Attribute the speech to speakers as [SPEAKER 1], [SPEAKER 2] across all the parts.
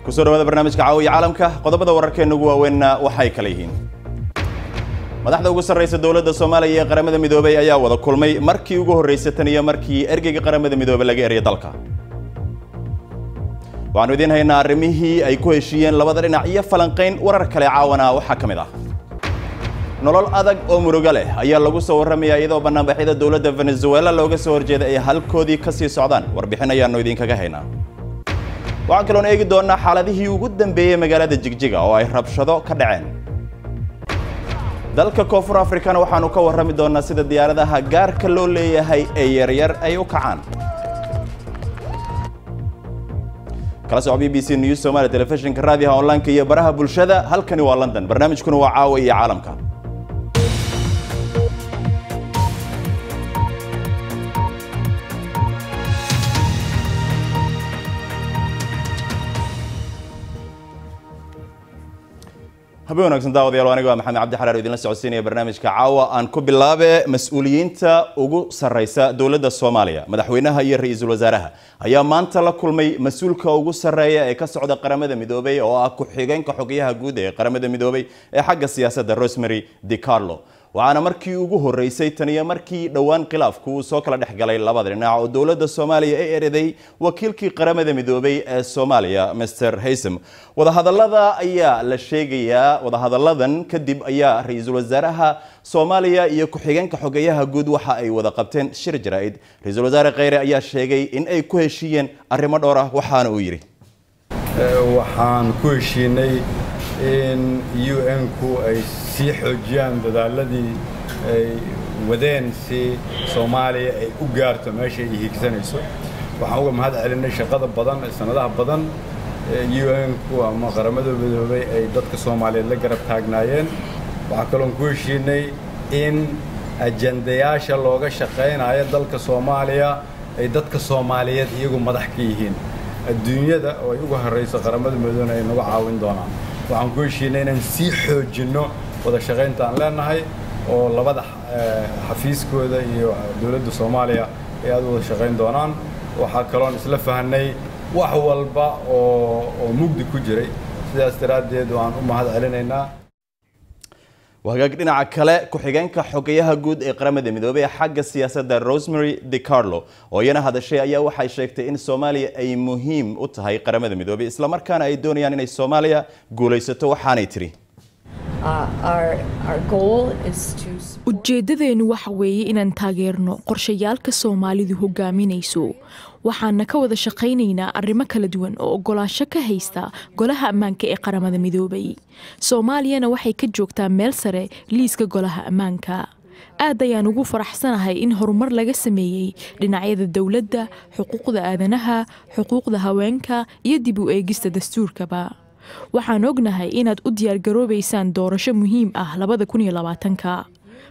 [SPEAKER 1] Kusoo dhawaada barnaamijka Caawiya Caalamka. Qodobada wararkeena ugu waaweynna waxay kala yihiin: madaxda ugu sarreysa dowladda Soomaaliya ee Qaramada Midoobay ayaa wada kulmay markii ugu horreysay tan iyo markii ergeyga Qaramada Midoobay laga eriyay dalka. Waxaanu idiin haynaa arrimihii ay ku heshiiyeen labada dhinac iyo falanqayn. Warar kale caawana waxaa ka mid ah: nolol adag oo murugo leh ayaa lagu soo warramayaa iyadoo banaanbaxyada dowladda Venezuela looga soo horjeeda ay halkoodii ka sii socdaan. Warbixin ayaanu idinkaga haynaa. Waxaan kaloon eegi doonaa xaaladihii ugu dambeeyey magaalada Jigjiga oo ay rabshado ka dhaceen. Dalka Koonfur Afrikana waxaanu ka warrami doonaa sida diyaaradaha gaarka loo leeyahay ee yaryar ay u kacaan. Kala soco BBC News Somalia, telefishinka, raadiyaha, online-ka iyo baraha bulshada. Halkani waa London, barnaamijkuna waa Caawa iyo Caalamka. Habeen wanaagsan daawadayaal, aniga waa Maxamed Cabdi Xaraar oo idinla socodsiinaya barnaamijka caawa. Aan ku bilaabe mas-uuliyiinta ugu sarreysa dowladda Soomaaliya, madaxweynaha iyo ra-iisul wasaaraha, ayaa maanta la kulmay mas-uulka ugu sarreeya ee ka socda Qaramada Midoobay oo ah ku-xigeenka xogayaha guud ee Qaramada Midoobay ee xagga siyaasadda, Rosemary DiCarlo. Waxaana markii ugu horreysay tan iyo markii dhowaan khilaafku uu soo kala dhex galay labada dhinac oo dowladda Soomaaliya ay ereday wakiilkii Qaramada Midoobay ee Soomaaliya, Mr Haysam. Wadahadallada ayaa la sheegayaa, wadahadalladan kadib ayaa ra-iisul wasaaraha Soomaaliya iyo ku-xigeenka xogeyaha guud waxa ay wada qabteen shir jaraa'id. Ra-iisul wasaare Kheyre ayaa sheegay in ay ku heshiiyeen arrimo dhowr ah, waxaana uu yidhi:
[SPEAKER 2] Waxaan ku heshiinay in UN-ku ay sii xoojiyaan dadaaladii ay wadeen si Soomaaliya ay u gaarto meesha ay hiigsanayso. Waxaan uga mahad celinay shaqada badan ee sanadaha badan UN-ku ama Qaramada Midoobay ay dadka Soomaaliyeed la garab taagnaayeen. Waxaa kaloon ku heshiinay in ajandayaasha looga shaqaynayo dalka Soomaaliya ay dadka Soomaaliyeed iyagu madax ka yihiin, adduunyada oo ay uga horreyso Qaramada Midoobena ay nagu caawin doonaan. Waxaan ku heshiinay inaan sii xoojinno wada shaqaynta aan leenahay oo labada xafiiskooda iyo dowladda Soomaaliya ay aad u wada shaqayn doonaan. Waxaa kaloon isla fahanay wax walba oo mugdi ku jiray, sidaas daraaddeed waan u mahad celinaynaa.
[SPEAKER 1] Wagaag, dhinaca kale, ku-xigeenka xogayaha guud ee Qaramada Midoobay ee xagga siyaasadda, Rosemary DiCarlo, oo iyana hadashay ayaa waxay sheegtay in Soomaaliya ay muhiim u tahay Qaramada Midoobay, islamarkaana ay doonayaan inay Soomaaliya guulaysato. Waxaanay tiri:
[SPEAKER 3] Ujeeddadeennu waxa weeye inaan taageerno qorshayaalka Soomaalidu hogaaminayso. Waxaana ka wada shaqaynaynaa arrimo kala duwan oo ogolaansho ka haysta Golaha Ammaanka ee Qaramada Midoobay. Soomaaliyana waxay ka joogtaa meel sare liiska Golaha Ammaanka. Aad ayaan ugu faraxsanahay in horumar laga sameeyey dhinacyada dowladda, xuquuqda aadanaha, xuquuqda haweenka iyo dib u eegista dastuurkaba. Waxaan ognahay inaad u diyaargaroobaysaan doorasho muhiim ah 2020-ka.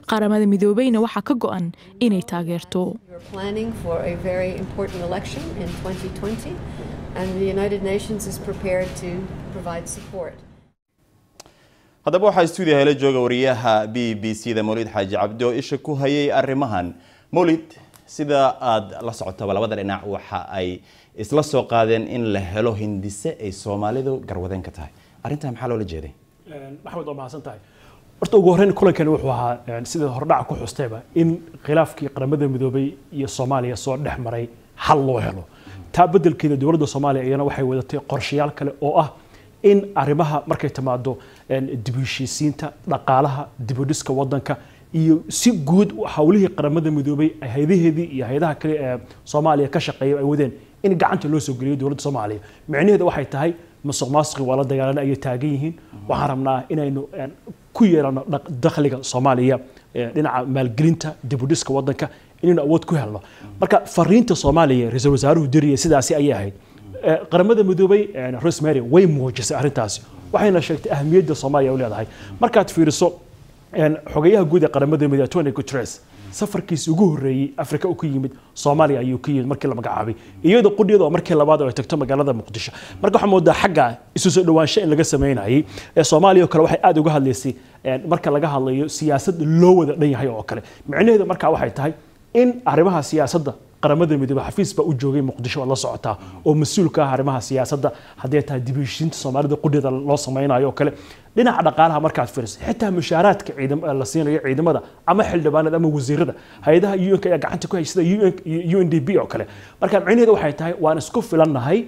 [SPEAKER 3] Qaramada Midoobeyna waxaa ka go'an inay taageerto.
[SPEAKER 4] We're planning for a very important election in 2020, and the United Nations is prepared to provide support.
[SPEAKER 1] Haddaba waxaa stuudiyaha la jooga wariyaha BBC da, Mawlid Xaaji Cabdi, oo isha ku hayay arrimahan. Mawlid, sida aad la socotaba, labada dhinac waxa ay isla soo qaadeen in la helo hindise ay Soomaalidu garwadeen ka tahay. Arrintaa maxaa loola jeeday?
[SPEAKER 5] Maxamed, waa mahadsan tahay. Horta ugu horreyn kulankani wuxuu ahaa, sida hordhaca ku xustayba, in khilaafkii Qaramada Midoobay iyo Soomaaliya soo dhex maray xal loo helo. Taa beddelkeeda dowladda Soomaaliya iyana waxay wadatay qorshayaal kale oo ah in arrimaha markay timaado dib u heshiisiinta, dhaqaalaha, dib u dhiska waddanka iyo si guud howlihii Qaramada Midoobay ay hayadaheedii iyo hay-adaha kale ee Soomaaliya ka shaqeeya ay wadeen in gacanta loo soo geliyo dowladda Soomaaliya. Micnaheedu waxay tahay musuq maasuqi waa la dagaalana ayay taagan yihiin. Waxaan rabnaa inaynu ku yeelano dakhliga Soomaaliya, dhinaca maalgelinta, dib u dhiska waddanka inaynu awood ku helno. Marka fariinta Soomaaliya ra-iisul wasaaruhu diriyay sidaasi ayay ahayd. Qaramada Midoobay Rosemary way muujisay arrintaasi, waxayna sheegtay ahamiyadda Soomaaliya u leedahay. Markaad fiiriso xogayaha guud ee Qaramada Midoobay, Antonio Guterres, safarkiisi ugu horreeyey Afrika uu ku yimid Soomaaliya ayuu ka yimid markii la magacaabay, iyadoo qudhiyada oo markii labaad oo ay tagto magaalada Muqdisho. Marka waxaa moodaa xagga isu soo dhawaansho in laga sameynayay. Soomaaliya oo kale waxay aad uga hadlaysay marka laga hadlayo siyaasad loo wada dhan yahay oo kale. Micnaheedu markaa waxay tahay in arrimaha siyaasadda Qaramada Midoobay xafiis baa u joogay Muqdisho oo la socotaa oo mas-uul ka ah arrimaha siyaasadda, haddii tahay dib u heshiinta Soomaalida qudheeda loo sameynayo oo kale. Dhinaca dhaqaalaha markaad fiiriso, xitaa mushaaraadka la siinayo ciidamada ama xildhibaanada ama wasiirada, hay-adaha UN ayaa gacanta ku hay sida UNDP oo kale. Marka micnaheedu waxay tahay waan isku filannahay,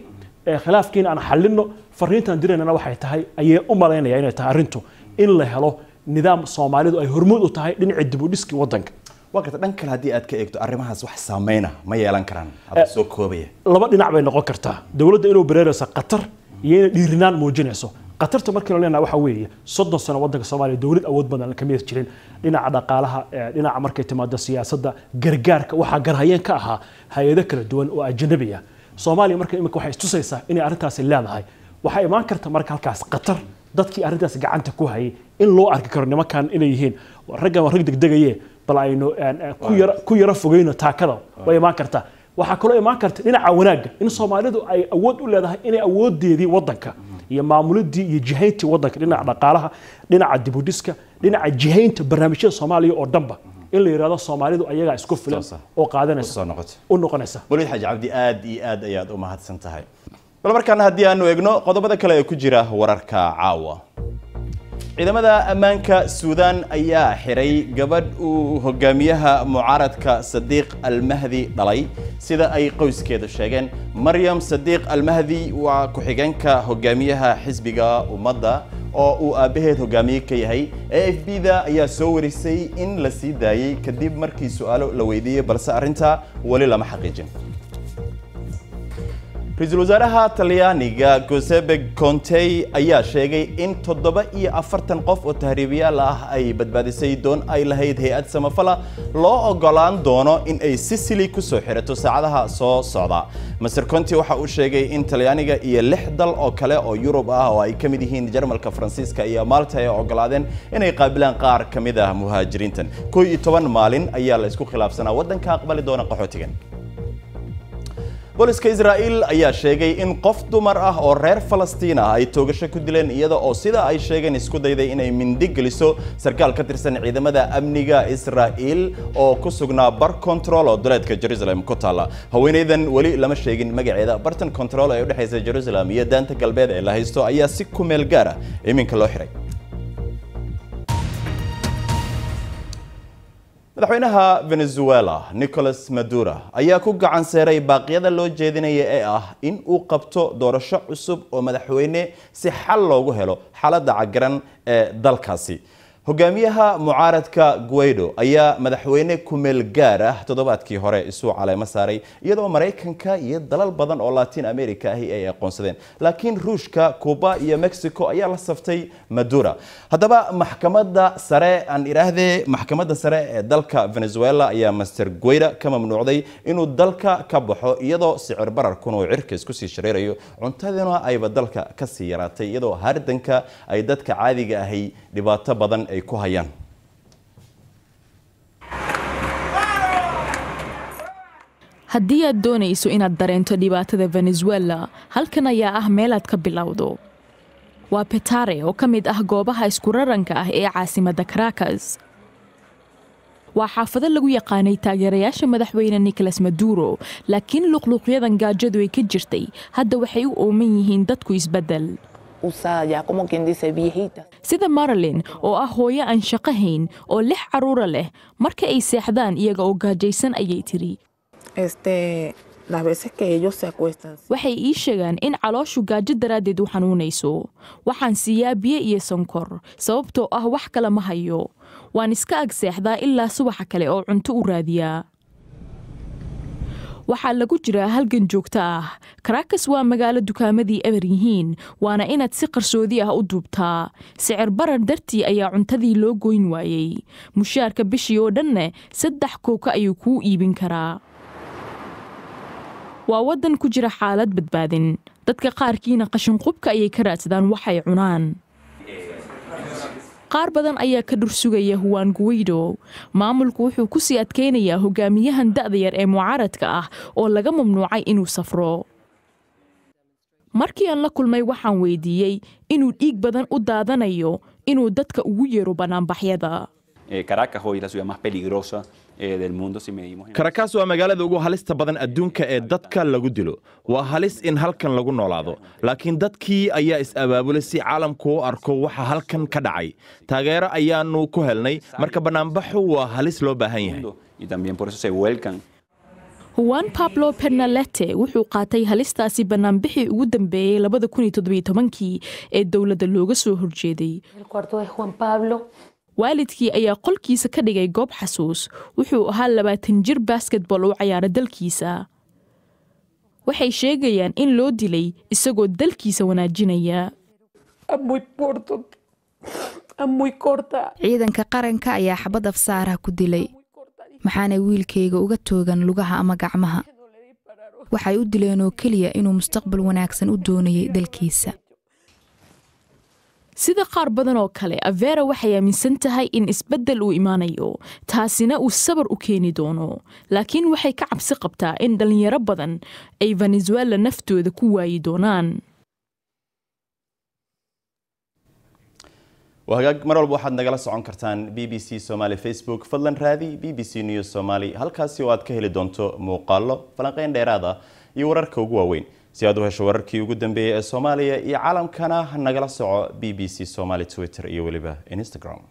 [SPEAKER 5] khilaafkiina aan xallinno. Fariintaan diraynana waxay tahay, ayay u malaynaya inay tahay arrintu in la helo nidaam Soomaalidu ay hormuud u tahay dhinaca dib u dhiskii waddanka.
[SPEAKER 1] Waa garta. Dhan kale haddii aad ka eegto, arrimahaas wax saameyna ma yeelan karaan adoo soo koobaya?
[SPEAKER 5] Laba dhinac bay noqon kartaa: dowladda inuu bereerayso khatar iyo inay dhiirinaan muujinayso. Khatarta markii la leenahay waxa weeye 30 sano waddanka Soomaaliya dowlad awood badan kama jirin dhinaca dhaqaalaha, dhinaca markay timaado siyaasadda, gargaarka waxaa garhayeen ka ahaa hay-ado kala duwan oo ajnabi ah. Soomaaliya marka imika waxay istusaysaa inay arrintaasi leedahay. Waxaa imaan karta marka halkaas khatar dadkii arrintaas gacanta ku hayay in loo arki karo nimankan inay yihiin raggan waa rag degdegaye, bal aynu ku yara fogeyno taakada. Way imaan kartaa. Waxaa kaloo imaan karta dhinaca wanaagga, in Soomaalidu ay awood u leedahay inay awoodeedii waddanka iyo maamulidii iyo jihayntii waddanka, dhinaca dhaqaalaha, dhinaca dibudhiska, dhinaca jihaynta barnaamijyada Soomaaliya oo dhanba, in la yidhahdo Soomaalidu ayagaa isku filan oo qaadanaysa u noqonaysa.
[SPEAKER 1] Mawlid Xaaji Cabdi, aad iyo aad ayaad u mahadsan tahay. Bal markaana haddii aanu eegno qodobada kale ee ku jira wararka caawa. Ciidamada ammaanka Suudaan ayaa xiray gabadh uu hogaamiyaha mucaaradka Sadiiq Almahdi dhalay, sida ay qoyskeedu sheegeen. Maryam Sadiiq Almahdi waa ku-xigeenka hogaamiyaha xisbiga Ummadda oo uu aabbaheed hogaamiye ka yahay. AFP da ayaa soo warisay in la sii daayey kadib markii su-aalo la weydiiyey, balse arrinta weli lama xaqiijin. Ra-iisul wasaaraha Talyaaniga Giuseppe Conte ayaa sheegay in 47 qof oo tahriibiyaal ah ay badbaadisay doon ay lahayd hay-ad samafala loo ogolaan doono in ay Sicily kusoo xirato saacadaha soo socda. Mister Conte waxa uu sheegay in Talyaaniga iyo lix dal oo kale oo Yurub ah oo ay ka mid yihiin Jarmalka, Faransiiska iyo Malta ay ogolaadeen inay qaabilaan qaar ka mid ah muhaajiriintan. 11 maalin ayaa la isku khilaafsanaa waddanka aqbali doona qaxootigan. Booliska Israa'iil ayaa sheegay in qof dumar ah oo reer Falastiin ah ay toogasho ku dileen, iyada oo sida ay sheegeen isku dayday inay mindi geliso sarkaal ka tirsan ciidamada amniga Israa'iil oo ku sugnaa bar control oo duleedka Jerusalem ku taalla. Haweeneydan weli lama sheegin magaceeda. Bartan control ee u dhexaysa Jerusalem iyo Daanta Galbeed ee la haysto ayaa si ku meel gaar ah iminka loo xiray. Madaxweynaha Venezuela Nicolas Maduro ayaa ku gacan seeray baaqyada loo jeedinaya ee ah in uu qabto doorasho cusub oo madaxweyne si xal loogu helo xaaladda cagaran ee dalkaasi. Hogaamiyaha mucaaradka Guaido ayaa madaxweyne ku-meel gaar ah toddobaadkii hore isu caleemo saaray, iyadoo Maraykanka iyo dalal badan oo Latin America ahi ay aqoonsadeen, laakiin Ruushka, Cuba iyo Mexico ayaa la saftay Maduro. Haddaba maxkamadda sare, aan idhaahdee maxkamadda sare ee dalka Venezuela, ayaa Mister Guaido ka mamnuucday inuu dalka ka baxo, iyadoo sicir bararkuna uu cirka isku sii shareerayo, cuntaduna ayba dalka kasii yaraatay, iyadoo hardanka ay dadka caadiga ahi dhibaato badan ay ku hayaan.
[SPEAKER 3] Haddii aad doonayso inaad dareento dhibaatada Venezuela, halkan ayaa ah meelaad ka bilowdo. Waa Petare oo ka mid ah goobaha iskuraranka ah ee caasimadda Caracas. Waa xaafado lagu yaqaanay taageerayaasha madaxweyne Nicolas Maduro, laakiin luqluuqyadan gaajadu ay ka jirtay hadda waxay u ooman yihiin dadku isbeddel, sida Marilyn oo ah hooyo aan shaqo hayn oo lix carruura leh. Marka ay seexdaan iyaga oo gaajaysan, ayay tiri, waxay ii sheegaan in calooshu gaajo daraaddeed u xanuunayso. Waxaan siiyaa biyo iyo sonkor sababtoo ah wax kale ma hayo. Waan iska ag seexdaa ilaa subaxa kale oo cunto u raadiyaa. Waxaa lagu jiraa halgan joogto ah. Caracas waa magaalo dukaamadii eber yihiin, waana inaad si qarsoodi ah u duubtaa. Sicir barar dartii ayaa cuntadii loo goyn waayey. Mushaarka bishii oo dhanne 3 kooka ayuu kuu iibin karaa. Waa waddan ku jira xaalad badbaadin. Dadka qaarkiina qashinqubka ayay ka raadsadaan waxay cunaan. Qaar badan ayaa ka dhursugaya Juan Guaido. Maamulku wuxuu ku sii adkaynayaa hogaamiyahan da'da yar ee mucaaradka ah oo laga mamnuucay inuu safro. Markii aan la kulmay, waxaan weydiiyey inuu dhiig badan u daadanayo inuu dadka ugu yeero banaanbaxyada.
[SPEAKER 6] Caracas hoy es la ciudad más peligrosa
[SPEAKER 1] Caracas waa magaalada ugu halista badan adduunka ee dadka lagu dilo. Waa halis in halkan lagu noolaado, laakiin dadkii ayaa is-abaabulay si caalamku u arko waxa halkan ka dhacay. Taageero ayaanu ku helnay, marka bannaanbaxu waa halis loo baahan yahay.
[SPEAKER 3] Juan Pablo Pernalete wuxuu qaatay halistaasi banaanbixii ugu dambeeyey 2017kii ee dowladda looga soo horjeeday. Waalidkii ayaa qolkiisa ka dhigay goob xasuus. Wuxuu ahaa 20 jir basketball u cayaara dalkiisa. Waxay sheegayaan in loo dilay isagoo dalkiisa wanaajinaya.
[SPEAKER 6] Ciidanka qaranka ayaa xabad afsaarah ku dilay. Maxaanay wiilkayga uga toogan lugaha ama gacmaha? Waxay u dileen oo keliya inuu mustaqbal wanaagsan u doonayay dalkiisa.
[SPEAKER 3] Sida qaar badan oo kale, Avera waxay aaminsan tahay in isbeddel uu imaanayo, taasina uu sabar u keeni doono, laakiin waxay ka cabsi qabtaa in dhallinyaro badan ay Venezuela naftooda ku waayi doonaan.
[SPEAKER 1] Wahagaag, mar walba waxaad nagala socon kartaan BBC Somali Facebook. Fadlan raadi BBC News Somali, halkaasi oo aad ka heli doonto muuqaallo, falanqeyn dheeraad ah iyo wararka ugu waaweyn. Si aad u hesho wararkii ugu dambeeyay ee Soomaaliya iyo caalamkana, nagala soco BBC Somali Twitter iyo weliba Instagram.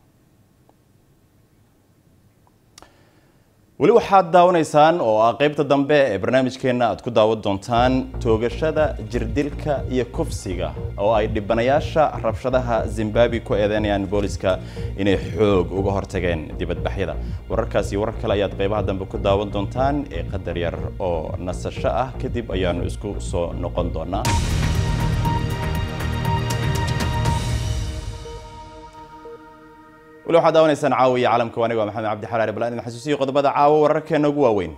[SPEAKER 1] Weli waxaad daawanaysaan oo ah qaybta dambe ee barnaamijkeena aad ku daawan doontaan toogashada, jirdilka iyo kufsiga oo ay dhibanayaasha rabshadaha Zimbabwe ku eedeynayaan booliska inay xoog uga hortageen dibadbaxyada. Wararkaas iyo warar kale ayaad qaybaha dambe ku daawan doontaan ee qadar yar oo nasasho ah kadib ayaanu isku soo noqon doonaa. Weli waxaad daawanaysaan Caawa iyo Caalamka. Aniga waa Maxamed Cabdi Xalaari. Bal aan idin xasuusiyo qodobada caawa wararkeena ugu waaweyn.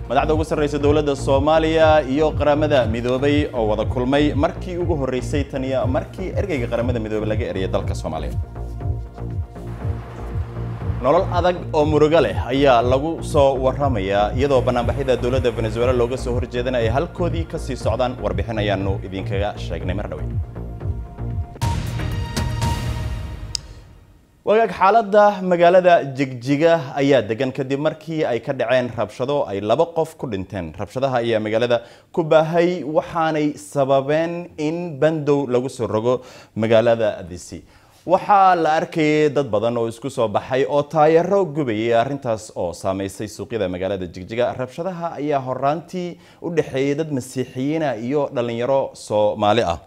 [SPEAKER 1] Madaxda ugu sarreysa dowladda Soomaaliya iyo Qaramada Midoobay oo wada kulmay markii ugu horreysay tan iyo markii ergeyga Qaramada Midoobay laga eriyay dalka Soomaaliya. Nolol adag oo murugo leh ayaa lagu soo warramayaa iyadoo banaanbaxyada dowladda Venezuela looga soo horjeedana ay halkoodii kasii socdaan. Warbixin ayaanu idinkaga sheegnay mar dhawey. Wagaag, xaaladda magaalada Jigjiga ayaa degan kadib markii ay ka dhaceen rabshado ay 2 qof ku dhinteen. Rabshadaha ayaa magaalada ku baahay, waxaanay sababeen in bandow lagu soo rogo magaalada Disi. Waxaa la arkayay dad badan oo isku soo baxay oo taayaro gubayay, arrintaas oo saameysay suuqyada magaalada Jigjiga. Rabshadaha ayaa horaantii u dhexeeyay dad Masiixiyiina iyo dhalinyaro Soomaali ah.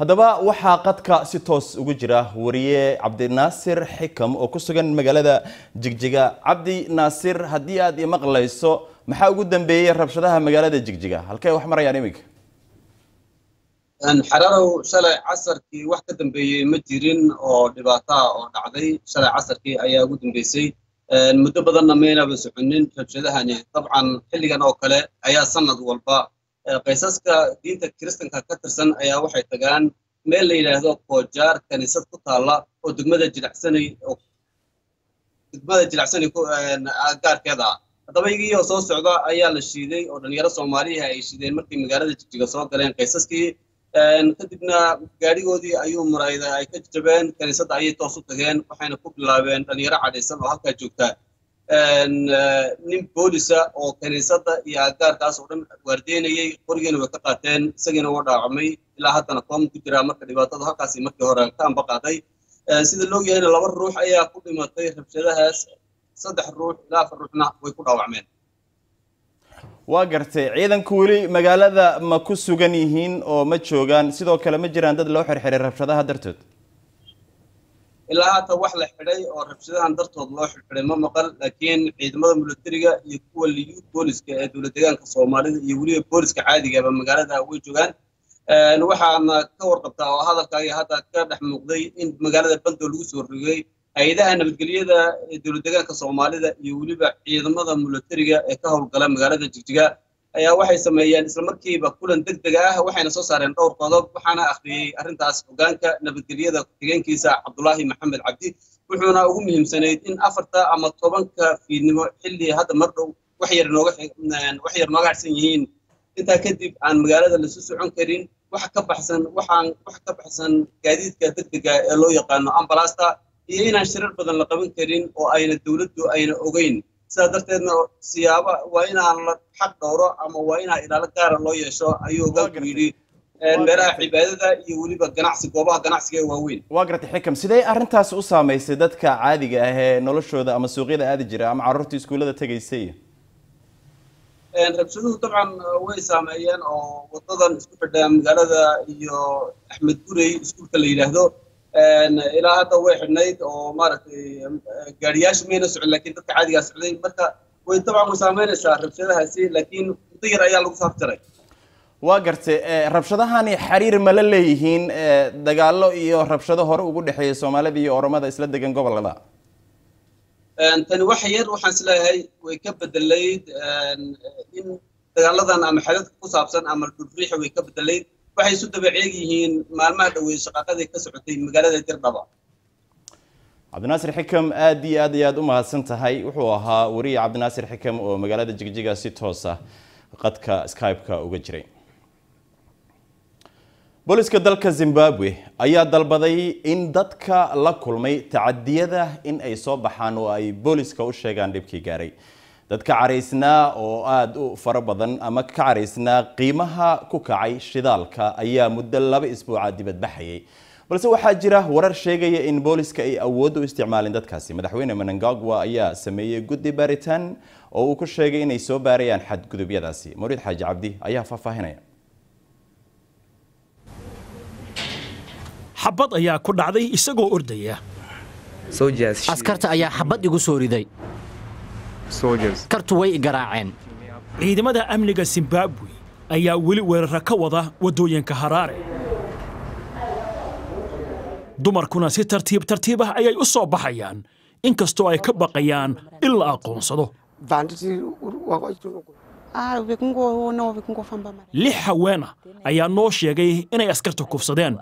[SPEAKER 1] Haddaba waxaa qadka si toos ugu jira wariye Cabdinaasir Xikam oo ku sugan magaalada Jigjiga. Cabdi Naasir, haddii aad imaqlayso, maxaa ugu dambeeyey rabshadaha magaalada Jigjiga? Halkee wax marayaan iminka?
[SPEAKER 7] Xararow, shalay casarkii wax ka dambeeyey ma jirin oo dhibaato ah oo dhacday. Shalay casarkii ayaa ugu dambeysay, muddo badanna maynaba soconin rabshadahani. Dabcan xilligan oo kale ayaa sanad walba qaysaska diinta Kiristanka ka tirsan ayaa waxay tagaan meel la yidhaahdo Koojaar, kaniisad ku taalla oo degmada Jilacsanay gaarkeeda ah. Haddaba iyagii soo socda ayaa la shiiday oo dhalinyaro Soomaaliha ay shideen markii magaalada Jigjiga soo galeen qaysaskii. Kadibna gaadhigoodii ayuu murayda ay ka jabeen, kaniisadda ayay toos u tageen, waxayna ku bilaabeen dhalinyaro cadhaysan oo halkaa joogta nin boolisa oo kaniisadda iyo agagaarkaas oo dhan waardeynayay. Qorigiina way ka qaateen, isagiina wuu dhaawacmay, ilaa haddana kooma ku jiraa. Marka dhibaatadu halkaasi markii hore ka amba qaaday. Sida loo yahayna 2 ruux ayaa ku dhimatay rabshadahaas, 3 ruux ilaa 4 ruuxna way ku dhaawacmeen.
[SPEAKER 1] Waa gartay. Ciidanku weli magaalada ma ku sugan yihiin oo ma joogaan? Sidoo kale ma jiraan dad loo xirxiray rabshadaha dartood?
[SPEAKER 7] Ilaa haatan wax la xidhay oo rabshadahan dartood loo xidhay ma maqal, laakiin ciidamada militariga iyo kuwa liyu booliska ee dowlad deegaanka Soomaalida iyo weliba booliska caadigaba magaalada way joogaan. Waxaana ka warqabtaa oo hadalkaaga hadda ka dhex muuqday in magaalada bandow lagu soo rogay. Hay-adaha nabadgelyada ee dowlad deegaanka Soomaalida iyo weliba ciidamada militariga ee ka howlgala magaalada Jigjiga ayaa waxay sameeyeen isla markiiba kulan degdeg ah, waxayna soo saareen dhowr qodob. Waxaana akhriyey arrintaas hogaanka nabadgelyada ku-xigeenkiisa Cabdulaahi Maxamed Cabdi, wuxuuna ugu muhiimsanayd in 4ta ama 10ka fiidnimo, xilli hadda mar dhow wax yar nooga harsan yihiin, intaa kadib aan magaalada lasu socon karin wax ka baxsan waxaan wax ka baxsan gaadiidka degdega ee loo yaqaano ambalaasta. iyo inaan shirar badan la qaban karin oo ayna dowladdu ayna ogeyn. Sidaa darteedna siyaaba waa inaan la xaq dhowro ama waa inaa ilaalo gaara loo yeesho ayuu hoggaanku yidhi meelaha cibaadada iyo weliba ganacsi, goobaha ganacsiga ee waaweyn.
[SPEAKER 1] Waa garatay Xikam, sidee arrintaas u saamaysay dadka caadiga ah ee noloshooda ama suuqyada aadi jira ama carruurta iskuullada tegaysay?
[SPEAKER 7] Rabshaduhu dabcan way saameeyeen oo wadadan isku xidha magaalada iyo Axmed Gurey iskuulka la yidhaahdo ilaa hadda way xidhnayd oo maaragtay gaariyaasha mayna socon, laakiin dadka caadigaa socday. Marka way dabcan way saameynaysaa rabshadahaasi, laakiin muddo yar ayaa lagu saafjaray.
[SPEAKER 1] Waa gartay, rabshadahani xiriir ma la leeyihiin dagaallo iyo rabshado hore ugu dhexeeya Soomaalida iyo Oromada isla degan gobolada?
[SPEAKER 7] Tani wax yar waxaan isleeyahay way ka bedelayd in dagaaladan ama xadadka ku saabsan ama dhulriixa way ka bedelayd. Waxay isu daba eeg yihiin maalmaha dhoweey shaqaaqadii ka socotay magaalada Dirdhaba.
[SPEAKER 1] Cabdinaasir Xikam, aad iyo aad ayaad u mahadsan tahay. Wuxuu ahaa wariye Cabdinaasir Xikam oo magaalada Jigjiga si toos ah qadka Skype-ka uga jiray. Booliska dalka Zimbabwe ayaa dalbaday in dadka la kulmay tacadiyada in ay soo baxaan oo ay booliska u sheegaan dhibkii gaaray. Dadka caraysnaa oo aad u fara badan ama ka caraysnaa qiimaha ku kacay shidaalka ayaa muddo 2 isbuuca dibadbaxayay, balse waxaa jira warar sheegaya in booliska ay awood u isticmaalin dadkaasi. Madaxweyne Mnangagwa ayaa sameeyey guddi baaritaan oo uu ku sheegay inay soo baarayaan xadgudubyadaasi. Mawlid Xaaji Cabdi ayaa faahfaahinaya.
[SPEAKER 5] Xabad ayaa ku dhacday isagoo ordaya.
[SPEAKER 8] Askarta ayaa xabad igu soo riday. Askartu way garaaceen.
[SPEAKER 5] Ciidamada amniga Zimbabwe ayaa weli weerara ka wada waddooyinka Haraare. Dumarkuna si tartiib tartiib ah ayay u soo baxayaan, inkastoo ay ka baqayaan in la aqoonsado. 6 haweena ayaa noo sheegay inay askarta kufsadeen.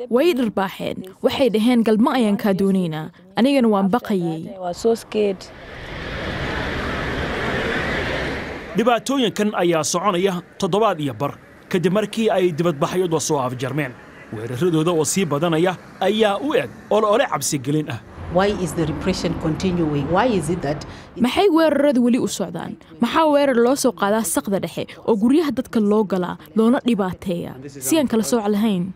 [SPEAKER 3] Way dharbaaxeen, waxay dhaheen galmo ayaan kaa doonaynaa, anigana waan baqayay.
[SPEAKER 5] Dhibaatooyinkan ayaa soconaya toddobaad iyo bar kadib markii ay dibadbaxyadu soo afjarmeen. Weeraradooda oo sii badanaya ayaa u eg olole cabsigelin ah.
[SPEAKER 3] Maxay weeraradu weli u socdaan? Maxaa weerar loo soo qaadaa saqda dhexe oo guryaha dadka loo galaa loona dhibaateeya si aan kala sooc lahayn?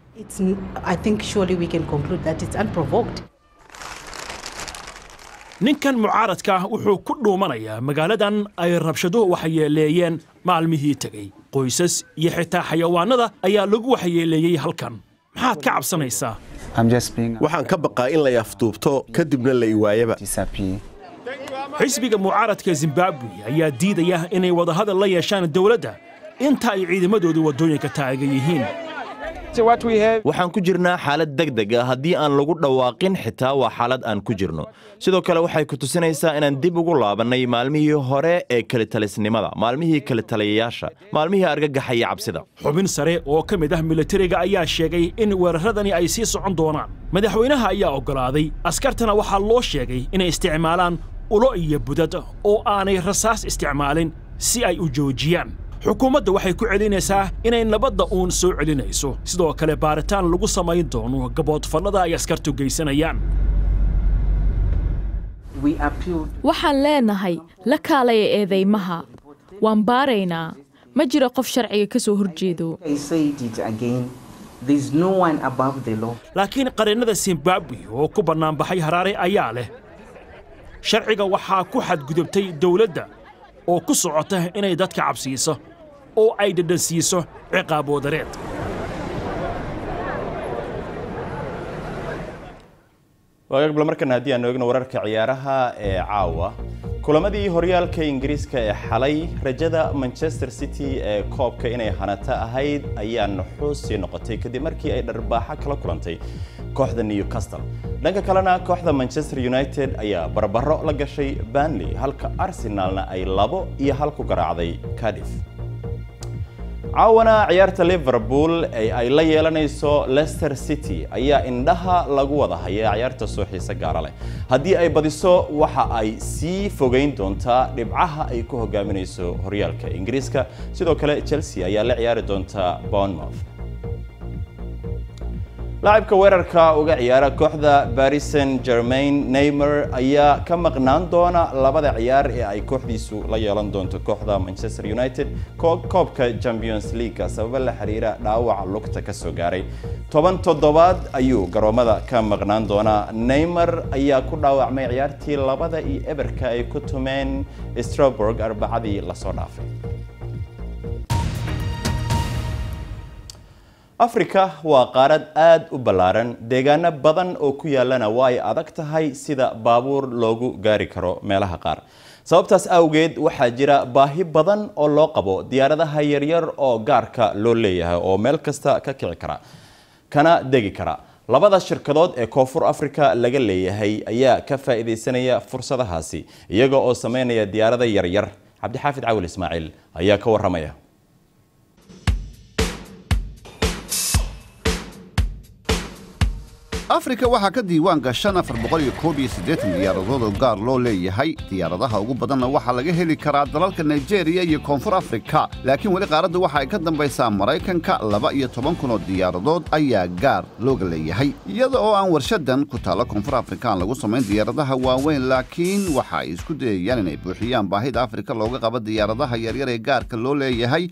[SPEAKER 5] Ninkan mucaaradka ah wuxuu ku dhuumanayaa magaaladan ay rabshaduhu waxyeeleeyeen maalmihii tegey. Qoysas iyo xitaa xayawaanada ayaa lagu waxyeeleeyey halkan. Maxaad ka cabsanaysaa?
[SPEAKER 9] Waxaan ka baqaa in la afduubto kadibna la iwaayaba.
[SPEAKER 5] Xisbiga mucaaradka Zimbabwe ayaa diidaya inay wadahadal la yeeshaan dowladda inta ay ciidamadoodu waddooyinka taagan yihiin.
[SPEAKER 1] Waxaan ku jirnaa xaalad degdeg ah, haddii aan lagu dhawaaqin xitaa waa xaalad aan ku jirno. Sidoo kale waxay ku tusinaysaa inaan dib ugu laabannay maalmihii hore ee kalitalisnimada, maalmihii kalitaliyayaasha, maalmihii argagaxa iyo cabsida.
[SPEAKER 5] Xubin sare oo ka mid ah militariga ayaa sheegay in weeraradani ay sii socon doonaan. Madaxweynaha ayaa oggolaaday, askartana waxaa loo sheegay inay isticmaalaan ulo iyo budad oo aanay rasaas isticmaalin si ay u joojiyaan. Xukuumadda waxay ku celinaysaa inay nabadda uun soo celinayso. Sidoo kale baaritaan lagu samayn doono gaboodfallada ay askartu geysanayaan.
[SPEAKER 3] Waxaan leenahay la kaalaya eedeymaha, waan baaraynaa. Ma jiro qof sharciga ka soo horjeedo.
[SPEAKER 5] Laakiin qareennada Zimbabwe oo ku bannaanbaxay Haraare ayaa leh sharciga waxaa ku xadgudubtay dowladda oo ku socota inay dadka cabsiiso oo ay dhadhansiiso ciqaab wadareed.
[SPEAKER 1] Waagaag, bal markan haddii aan eegno wararka ciyaaraha ee caawa. Kulamadii horyaalka Ingiriiska ee xalay, rajada Manchester City ee koobka inay hanata ahayd ayaa nuxuus sii noqotay kadib markii ay dharbaaxa kala kulantay kooxda Newcastle. Dhanka kalena kooxda Manchester United ayaa barbaro la gashay Burnley, halka Arsenalna ay 2-1 ku garaacday Cardiff. Caawana ciyaarta Liverpool ee ay la yeelanayso Leicester City ayaa indhaha lagu wada hayaa, ciyaarta soo xiise gaara leh. Haddii ay badiso waxa ay sii fogeyn doontaa dhibcaha ay ku hogaaminayso horyaalka Ingiriiska. Sidoo kale Chelsea ayaa la ciyaari doonta Bournemouth. Laacibka weerarka uga ciyaara kooxda Paris Saint-Germain Neymar ayaa ka maqnaan doona labada ciyaar ee ay kooxdiisu la yeelan doonto kooxda Manchester United koobka Champions League sababo la xiriira dhaawaca lugta ka soo gaaray. 10 toddobaad ayuu garoomada ka maqnaan doonaa. Neymar ayaa ku dhaawacmay ciyaartii 2-0 ay ku tumeen Strasbourg Arbacadii la soo dhaafay. Afrika waa qaarad aad u ballaaran, deegaano badan oo ku yaalana waa ay adag tahay sida baabuur loogu gaari karo meelaha qaar. Sababtaas awgeed waxaa jira baahi badan oo loo qabo diyaaradaha yaryar oo gaarka loo leeyahay oo meel kasta ka kici kara kana degi kara. Labada shirkadood ee Koonfur Afrika laga leeyahay ayaa ka faa'iidaysanaya fursadahaasi iyaga oo sameynaya diyaarada yaryar. Cabdixaafid Cawil Ismaaciil ayaa ka warramaya.
[SPEAKER 10] Afrika waxaa ka diiwaan gashan 481 diyaaradood oo gaar loo leeyahay. Diyaaradaha ugu badanna waxaa laga heli karaa dalalka Nigeria iyo Koonfur Afrika, laakiin weli qaaraddu waxa ay ka dambaysaa Maraykanka. 12,000 oo diyaaradood ayaa gaar looga leeyahay, iyada oo aan warshadan ku taalla Koonfur Afrika aan lagu samayn diyaaradaha waaweyn, laakiin waxa ay isku dayayaan inay buuxiyaan baahida Afrika looga qabo diyaaradaha yaryar ee gaarka loo leeyahay.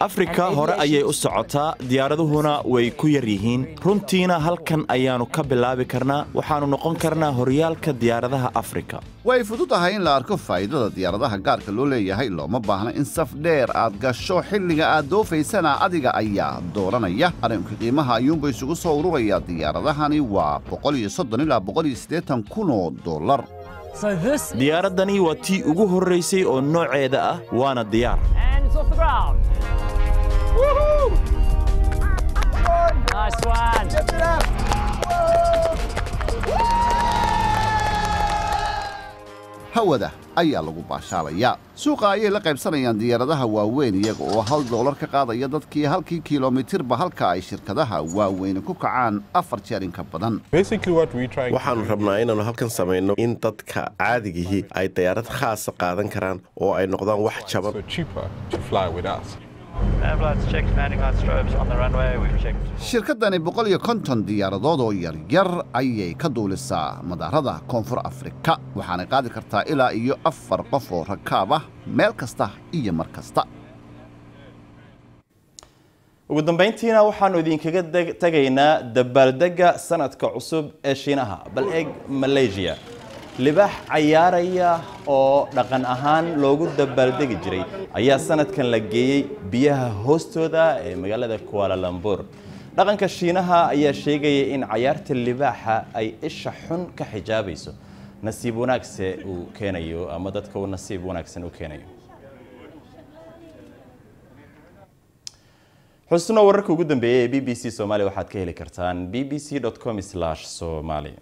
[SPEAKER 1] Afrika hore ayay u socotaa, diyaaraduhuna way ku yar yihiin. Runtiina halkan ayaannu ka bilaabi karnaa, waxaannu noqon karnaa horyaalka diyaaradaha Afrika.
[SPEAKER 10] Way fududahay in la arko faa'iidada diyaaradaha gaarka loo leeyahay. Looma baahna in saf dheer aad gasho xilliga aad doofaysana, adiga ayaa dooranaya. Arrinka qiimaha ayuunba isugu soo ururaya. Diyaaradahani waa 130 ilaa 180 kun oo dollar.
[SPEAKER 1] Diyaaradani waa tii ugu horreysay oo nooceeda ah, waana diyaar.
[SPEAKER 10] Hawada ayaa lagu baashaalayaa. Suuqa ayay la qaybsanayaan diyaaradaha waaweyn, iyaga oo $1 ka qaadaya dadkii halkii kilomitirba, halka ay shirkadaha waaweyne ku kacaan 4 jeer in ka badan.
[SPEAKER 9] Waxaannu rabnaa inaannu halkan samayno in dadka caadigihii ay diyaarad khaasa qaadan karaan oo ay noqdaan wax jaban.
[SPEAKER 10] Shirkaddani 150 diyaaradood oo yaryar ayay ka duulisaa madaarada Koonfur Afrika, waxaanay qaadi kartaa ilaa iyo 4 qof oo rakaab ah meel kasta iyo mar kasta.
[SPEAKER 1] Ugu dambeyntiina waxaanu idinkaga tagaynaa dabaaldegga sanadka cusub ee Shiinaha. Bal eeg Malaysia, libaax cayaaraya oo dhaqan ahaan loogu dabaaldegi jiray ayaa sanadkan la geeyey biyaha hoostooda ee magaalada Kuala Lumpur. Dhaqanka Shiinaha ayaa sheegaya in cayaarta libaaxa ay isha xun ka xijaabayso, nasiib wanaagse uu keenayo ama dadka uu nasiib wanaagsan u keenayo. Xusno wararka ugu dambeeyay ee BBC Soomaali waxaad ka heli kartaan bbc.com/somali.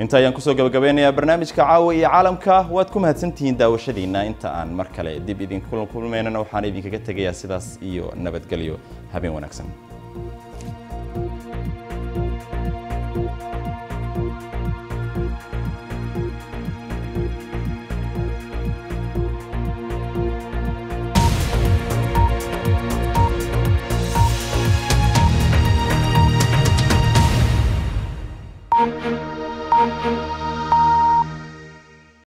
[SPEAKER 1] Inta ayaan kusoo gabagabeynayaa barnaamijka Caawa iyo Caalamka. Waad ku mahadsantihiin daawashadiina. Inta aan mar kale dib idinku kulmaynana waxaan idinkaga tegayaa sidaas iyo nabadgelyo, habeen wanaagsan.